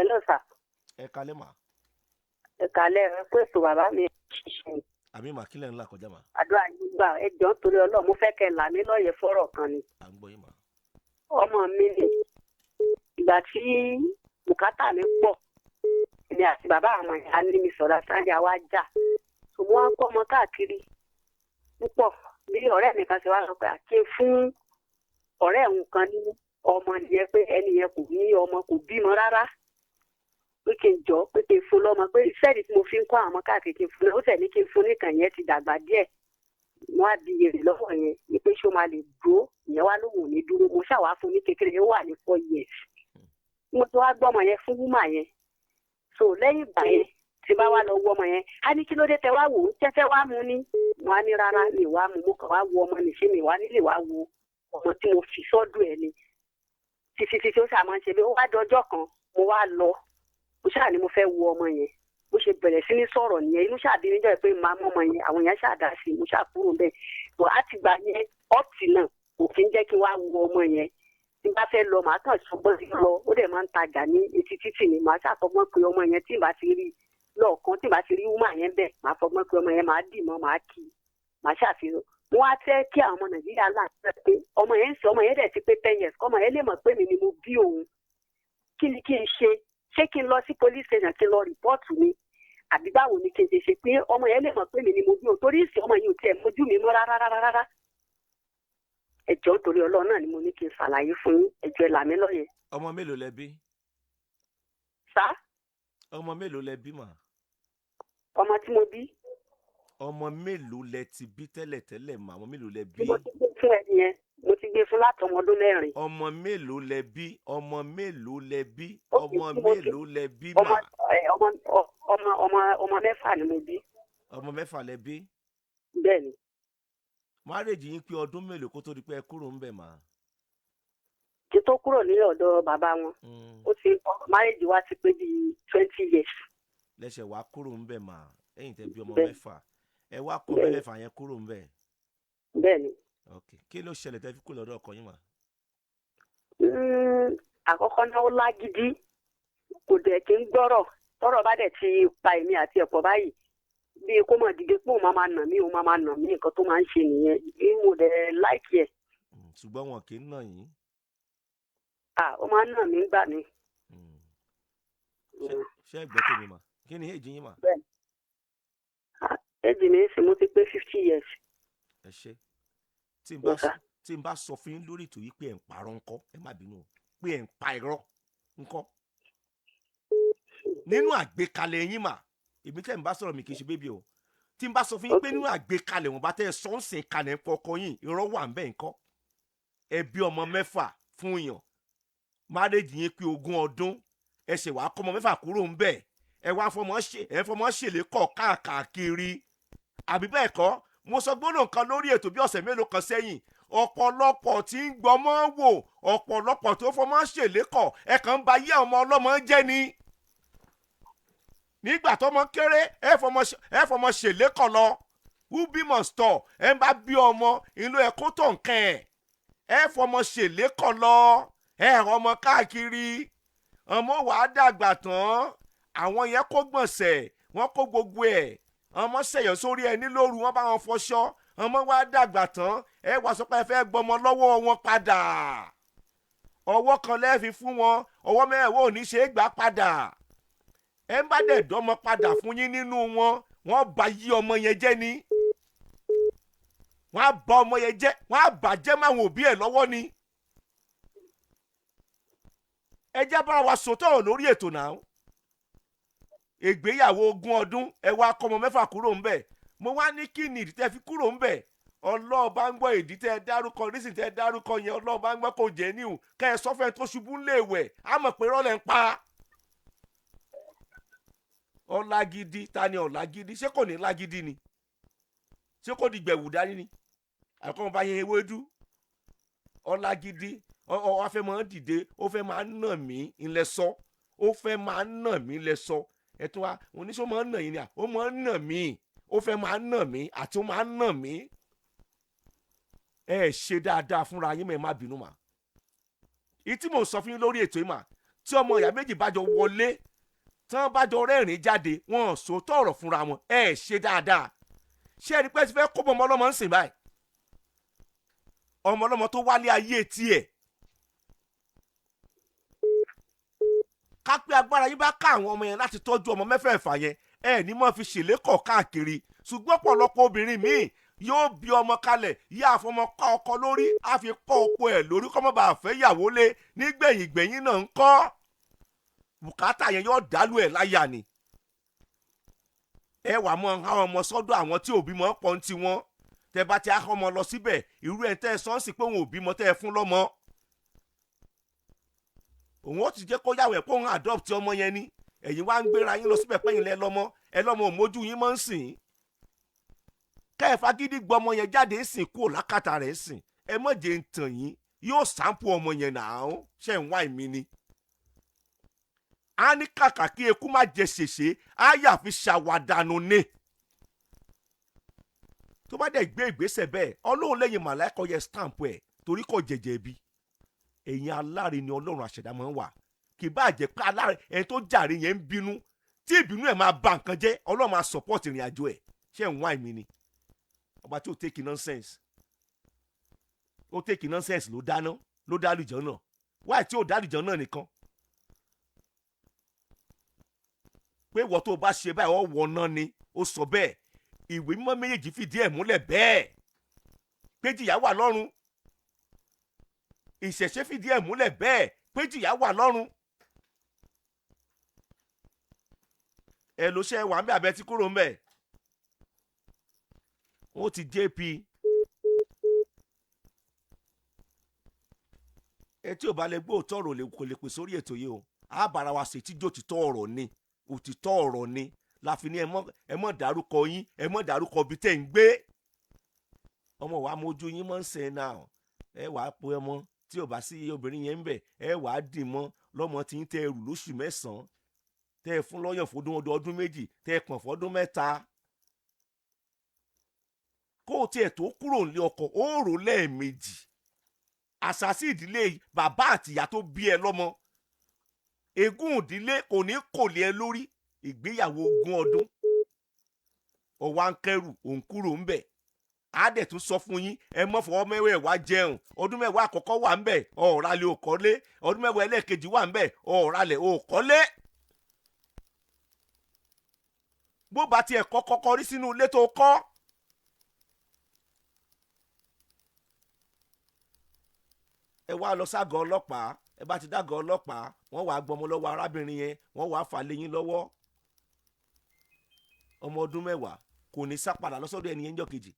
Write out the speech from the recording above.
Hello sir. Ẹ kalẹ́ mà. Ẹ kálẹ́, ẹ kú ètò, bàbá mi, ṣiṣẹ́. Àmì mà, kílẹ̀ ńlá kọjá mà? Àdúrà yín gbà. Ẹ jọ̀ọ́, nítorí Ọlọ́run, mo fẹ́ kẹ́ là mí lóye fọ́rọ̀ kan ni. À ń gbọ́ yín mà. Ọmọ mi ni, ìgbà tí bùkátà mi pọ̀, èmi àti bàbá àwọn ìyá ní mi sọ̀rọ̀ sáńjà wá jà, ṣùgbọ́n wọ́n kọ́ ọmọ káàkiri púpọ̀. Bí ọ̀rẹ́ mi kan ṣe wá sọ pé àké fún ọ̀rẹ́ òun kan ní ọmọ nìyẹn, pé ẹni yẹn kò ní ọmọ, kò bímọ rárá, pé kí n jọ, pé kí n fún lọ́mọ, pé sẹ́ẹ̀dì tí mo fi ń kọ́ àwọn ọmọ káàkiri, kí n fún, ó sẹ̀ ní kí n fún nìkan. Yẹn ti dàgbà díẹ̀. Wọ́n á bi èrè lọ́wọ́ yẹn ní pé ṣó máa lè dúró? Ìyẹn wá lóhùn ò ní dúró. Mo ṣàwá fún ní kékeré, ó wà ní 4 years. Mo ti wá gbọ́ ọmọ yẹn fún woman yẹn. So lẹ́yìn ìgbà yẹn, tí bá wá lọ wo ọmọ yẹn, á ní kí ló dé tẹ wá wò ó, tẹ́fẹ́ wá mú ni? Mo á ní rárá, mi wá mú, mo kàn wá wo ọmọ ní, ṣé mi wá nílé wá wo ọmọ tí mo fi sọ́dọ̀ ẹ̀ ni? Títí títí ó ṣáà máa ń ṣe bí. Ó wá dọjọ́ kan, mo wá lọ, mo ṣáà ní mo fẹ́ wo ọmọ yẹn. Bó ṣe bẹ̀rẹ̀ sí ní sọ̀rọ̀ nìyẹn. Inú ṣáà bí níjọ́ pé màá mú ọmọ yẹn. Àwọn yẹn ṣáà dá sí i, mo ṣáà kúrò bẹ́ẹ̀ bọ̀. Á ti gbà yẹn ọ́ọ̀tì náà kò kí ń jẹ́ kí n wá wo ọmọ yẹn. Tí n bá fẹ́ lọ, màá kàn sọgbọ́n sí lọ. Ó dẹ̀ máa ń tajà ní etí títì ni. Màá ṣàfọgbọ́n pé ọmọ yẹn tí n bá ti rí lọ́ọ̀kan, tí n bá ti rí woman yẹn bẹ̀, màá fọgbọ́n pé ọmọ yẹn, màá dì mọ́, màá kì í, màá ṣàfihàn. Wọ́n á fẹ́ kí àwọn ọmọ Nàìjíríà là pé ọmọ yẹn ń sọ, ọmọ yẹn dẹ̀ ti pé 10 years, kọ́mọ yẹn lè mọ̀ pé mi ni mo bí òun. Kí ni kí n ṣe? Ṣé kí n lọ sí police station kí n lọ report mi, àbí báwo ni kí n ṣe ṣe pé ọmọ yẹn lè mọ̀ pé mi ni mo bí òun? Torí ìsìn, ọmọ yẹn ò tiẹ̀ mójú mi mọ́ rárá rárá rárá. Ẹ jọ̀ọ́, torí Ọlọ́run náà ni mo ní kí n ṣàlàyé fún yín. Ẹ jọ̀ọ́, ẹ là mí lóye. Ọmọ mélòó lẹ bí? Sá? Ọmọ mélòó lẹ bí mà? Ọmọ tí mo bí? Ọmọ mélòó lẹ ti bí tẹ́lẹ̀tẹ́lẹ̀ mà? Ọmọ mélòó lẹ Tí bí? mo ti gbé fún ẹni yẹn, mo ti gbé fún láti ọmọ ọdún 4. Ọmọ mélòó lẹ bí? Ọmọ mélòó lẹ bí? Ok, Ọmọ tí mo ti mélòó lẹ bí ọmọ mà? ẹ, ọmọ ọmọ ọmọ ọmọ 6 ni mo bí. Ọmọ 6 lẹ bí? Bẹ́ẹ̀ ni. Marriage yín pé ọdún mélòó kó tó di pé ẹ kúrò ń bẹ̀ mà? Kí tó kúrò ní ọ̀dọ̀ bàbá wọn, ó ti, marriage wa ti pé bíi 20 years. Lẹ́sẹ̀ wá kúrò ń bẹ̀ mà, lẹ́yìn tẹ́ bí ọmọ Bẹ́ẹ̀. 6, ẹ wá kó Bẹ́ẹ̀. 6 yẹn kúrò ń bẹ̀? Bẹ́ẹ̀ ni. Ok, kí ló ṣẹlẹ̀ tẹ́ fi kúrò lọ́dọ̀ ọkọ yín mà? Àkọ́kọ́ náà, ó lágídí, kò dẹ̀ kí ń gbọ́rọ̀. Tọ́rọ̀ bá dẹ̀ ti pa èmi àti ẹ̀pọ̀ báyìí, bí kó máa dìde pé òun máa máa nà mí, òun máa máa nà mí. Nǹkan tó máa ń ṣe nìyẹn. Mo dẹ̀ like ẹ̀. Ṣùgbọ́n wọn kì í nà yín? Ah, ó máa ń nà mí gbà mí. Ṣé ẹ gbọ́ tèmi mà? Kí ni èjì yín mà? Age mi sì, mo ti pé 50 years. Ẹ ṣe. Tí n bá Yes, sir. Tí n bá sọ fún yín lórí ètò yìí pé ẹ̀ ń parọ́ ńkọ́? Ẹ má bínú o, pé ẹ̀ ń pa irọ́ ńkọ́? Nínú àgbékalẹ̀ yín mà, èmi tẹ́ ń bá sọ̀rọ̀, mi kì í ṣe baby o. Tí n bá sọ fún yín pé nínú àgbékalẹ̀ wọn bá tẹ́ ẹ sọ ń sìn kalẹ̀ ń fọkọ yín, irọ́ wà ń bẹ̀ ńkọ́? Ẹ bí ọmọ 6 fún yàn, marriage yín pé 20 ọdún, ẹ ṣe wàá kọ́ ọmọ 6 kúrò ń bẹ̀, ẹ wá fọmọ ṣe, ẹ fọmọ ṣèlè kọ̀ káàkiri, àbí bẹ́ẹ̀ kọ́? Mo sọ gbólóhùn kan lórí ètò bí ọ̀sẹ̀ mélòó kan sẹ́yìn. Ọ̀pọ̀lọpọ̀ tí ń gbọmọ wò, ọ̀pọ̀lọpọ̀ tó fọmọ ṣèlékọ̀, ẹ kàn ń ba yé ọmọ ọlọ́mọ jẹ́ ni. Nígbà tọmọ kéré, ẹ fọmọ ṣèlékọ̀ lọ. Who be must tọ̀. Ẹ ń bá bí ọmọ ìlú ẹ kó tọ̀ nǹkan ẹ̀, ẹ fọmọ ṣèlékọ̀ lọ, ẹ ọmọ káàkiri. Ọmọ wàá dàgbà tán, àwọn yẹn kó gbọ̀nsẹ̀, wọ́n kó gbogbo ẹ̀, ọmọ ṣẹ̀yọ̀ sórí ẹni lóru, wọ́n bá wọn fọṣọ. Ọmọ wa dàgbà tán, ẹ wá sọ pé ẹ fẹ́ gbọmọ lọ́wọ́ wọn padà. Ọwọ́ kan lẹ́ẹ̀fi fún wọn, ọwọ́ mẹ́wàá ò ní ṣe é gbà padà. Ẹ ń bá dẹ̀ dọ́mọ padà fún yín nínú wọn, wọ́n bá yí ọmọ yẹn jẹ́ ni. Wọ́n á bà ọmọ yẹn jẹ́, wọ́n á bàjẹ́ máwọn òbí ẹ̀ lọ́wọ́ ni. Ẹ jẹ́ bára wa sòtọ́ ọ̀rọ̀ lórí ètò náà. Ìgbéyàwó 20 ọdún, ẹ wá kọ́mọ 6 kúrò ńbẹ̀. Mo wá ní kí ni ìdí tẹ́ fi kúrò ńbẹ̀? Ọlọ́ọ̀bá ń gbọ́, ìdí tẹ́ ẹ dárúkọ, rísì tẹ́ ẹ dárúkọ yẹn, Ọlọ́ọ̀bá ń gbọ́, kò jẹ́ níhùn kẹ́ ẹ sọ́fẹ́ tó ṣubú léèwẹ̀, á mọ̀ pé rọ́lẹ̀ ń pa. Ọlágídí, ta ni ọ̀làgídí? Ṣé kò ní lágídí ni? Ṣé kò di gbẹ̀wù dání ni? Àkọ́kọ́ bá yẹn ewédú. Ọlágídí, ọ fẹ́ máa dìde, ó fẹ́ máa nà mí ńlẹ̀ sọ, ó fẹ́ máa nà mí ńlẹ̀ sọ. Ẹ tún wá oníṣó máa ń nà yín ni à, ó máa ń nà mí, ó fẹ́ máa nà mí àti ó máa ń nà mí. Ẹ ṣe dáadáa fúnra yín mọ̀. Ẹ má bínú mà. Ìyí tí mò ń sọ fún yín lórí ètò yìí mà, Tí ọmọ ìyá méjì bá jọ wọlé, tí wọ́n bá jọ rẹ́rìn jáde, wọn ò sòótọ́ ọ̀rọ̀ fúnra wọn. Ẹ ṣe dáadáa. Ṣé ẹni pé ti fẹ́ kó bọ́ ọmọ ọlọ́mọ ń sìn báyìí? Ọmọ ọlọ́mọ tó wálé ayé tiẹ̀, ká pé agbára yín bá ká àwọn ọmọ yẹn láti tọ́jú ọmọ mẹ́fẹ̀ẹ̀fà yẹn, ẹ ní mọ́ fi ṣèlékọ̀ káàkiri. Ṣùgbọ́n ọ̀pọ̀lọpọ̀ obìnrin míì yóò bí ọmọ kalẹ̀, yá àfọmọ kọ́ ọkọ lórí, á fi kọ́ ọkọ ẹ̀ lórí kọ́ mọ́ bá fẹ́ yàwó lé. Nígbẹ̀yìn gbẹ̀yìn náà ń kọ́ bùkátà yẹn yóò dálú ẹ̀ láyà ni. Ẹ wà mọ àwọn ọmọ sọ́dọ̀ àwọn tí òbí mọ́ pọ̀ ń ti wọn. Tẹ bá ti á ọmọ lọ síbẹ̀, irú ẹ̀ tẹ́ ẹ sọ́ọ̀sì pé òun òbí mọ́ tẹ́ ẹ fún lọ́mọ, òun ó ti jẹ́ kó yàwó ẹ̀ pé òun adopt ọmọ yẹn ni. Ẹ̀yin wá ń gbéra yín lọ síbẹ̀ pẹ́yìn lẹ lọ́mọ, ẹ lọ́mọ ò mójú yín mọ́ ń sìn. Kẹ́ ẹ fagídí gbọ́ ọmọ yẹn jáde ń sìn kúrò lákàtà rẹ̀ ń sìn. Ẹ mọ̀ jẹ́ ń tàn yín, yóò sàǹpù ọmọ yẹn nàá ṣe ń wá ìmí ni. A ní kàkà kí eku má jẹ ṣèṣe, á yà fi ṣàwàdànù ni. Tó bá dẹ̀ gbé ìgbésẹ̀ bẹ́ẹ̀, Ọlọ́run lẹ́yìn màláìkọ yẹ stamp ẹ̀ torí kò jẹ̀jẹ̀ bí. Ẹ̀yin aláre ni Ọlọ́run àṣẹ̀dá máa ń wà. Kì bá jẹ́ pé aláre ẹni tó jàre yẹn ń bínú, tí ìbínú ẹ̀ máa ba nǹkan jẹ́, Ọlọ́run máa support ìrìn àjò ẹ̀. Ṣé ń wá ìmí ni? Ọba tí ò take nonsense, ó take nonsense ló dáná ló dálùjọ náà. Wáyé tí ò dálùjọ náà nìkan pé ìwọ tó o bá ṣe báyìí ọwọ́ náà ni ó sọ bẹ́ẹ̀. Ìwé mímọ́ méjèèjì fìdí ẹ̀ múlẹ̀ bẹ́ẹ̀ pé jìyà wà lọ́run. Ìṣẹ̀ṣe fìdí ẹ̀ múlẹ̀ bẹ́ẹ̀ pé jìyà wà lọ́run. Ẹ ló ṣe wà ń bẹ abẹ tí kúrò ń bẹ. Ó ti JP. Ẹ tí ò bá lè gbọ́ òótọ́ ọ̀rọ̀ kò lè pè sórí ètò yìí o. Á bára wa ṣètìjọ́ òtítọ́ ọ̀rọ̀ ni, òtítọ́ ọ̀rọ̀ ni la fi ní ẹ mọ́ dárúkọ yín, ẹ mọ́ dárúkọ ibi tẹ́ ń gbé. Ọmọ wa mójú yín mọ́ ń sìn náà. Ẹ wàá po ọmọ tí ò bá sí obìnrin yẹn ń bẹ̀, ẹ wàá dì mọ́ lọ́mọ tí ń tẹ ẹrù lóṣù mẹ́sàn-án, tẹ́ ẹ fún lọ́yàn fọdún ọdún méjì, tẹ́ ẹ pọ̀n fọdún mẹ́ta. Kó o tiẹ̀ tó kúrò nílé ọkọ, ó rò lẹ́ẹ̀mejì. Àṣàsí ìdílé bàbá àtìyá tó bí ẹ lọ́mọ, ègún ìdílé kò ní kò lé ẹ lórí. Ìgbéyàwó 20 ọdún, ọwọ́ à ń kẹrù òun kúrò ń bẹ̀. Á dẹ̀ tún sọ fún yín, ẹ mọ́ fọwọ́ mẹ́wàá jẹun. Ọdún 10 àkọ́kọ́ wà ń bẹ̀, ọ̀ọ́ralẹ̀ òkọ́lé. Ọdún 10 ẹlẹ́ẹ̀kejì wà ń bẹ̀, ọ̀ọ́ralẹ̀ òkọ́lé. Bó bá tiẹ̀ kọ́kọ́ kọrí sínú ilé tó kọ́, ẹ wá lọ ságọ́ ọlọ́pàá. Ẹ bá ti dágọ́ ọlọ́pàá, wọ́n wàá gbọmọ lọ́wọ́ arábìnrin yẹn, wọ́n wàá fà lé yín lọ́wọ́. Ọmọ ọdún 10 kò ní sá padà lọ́sọ́dọ̀ ẹni yẹn jọ́ kejì.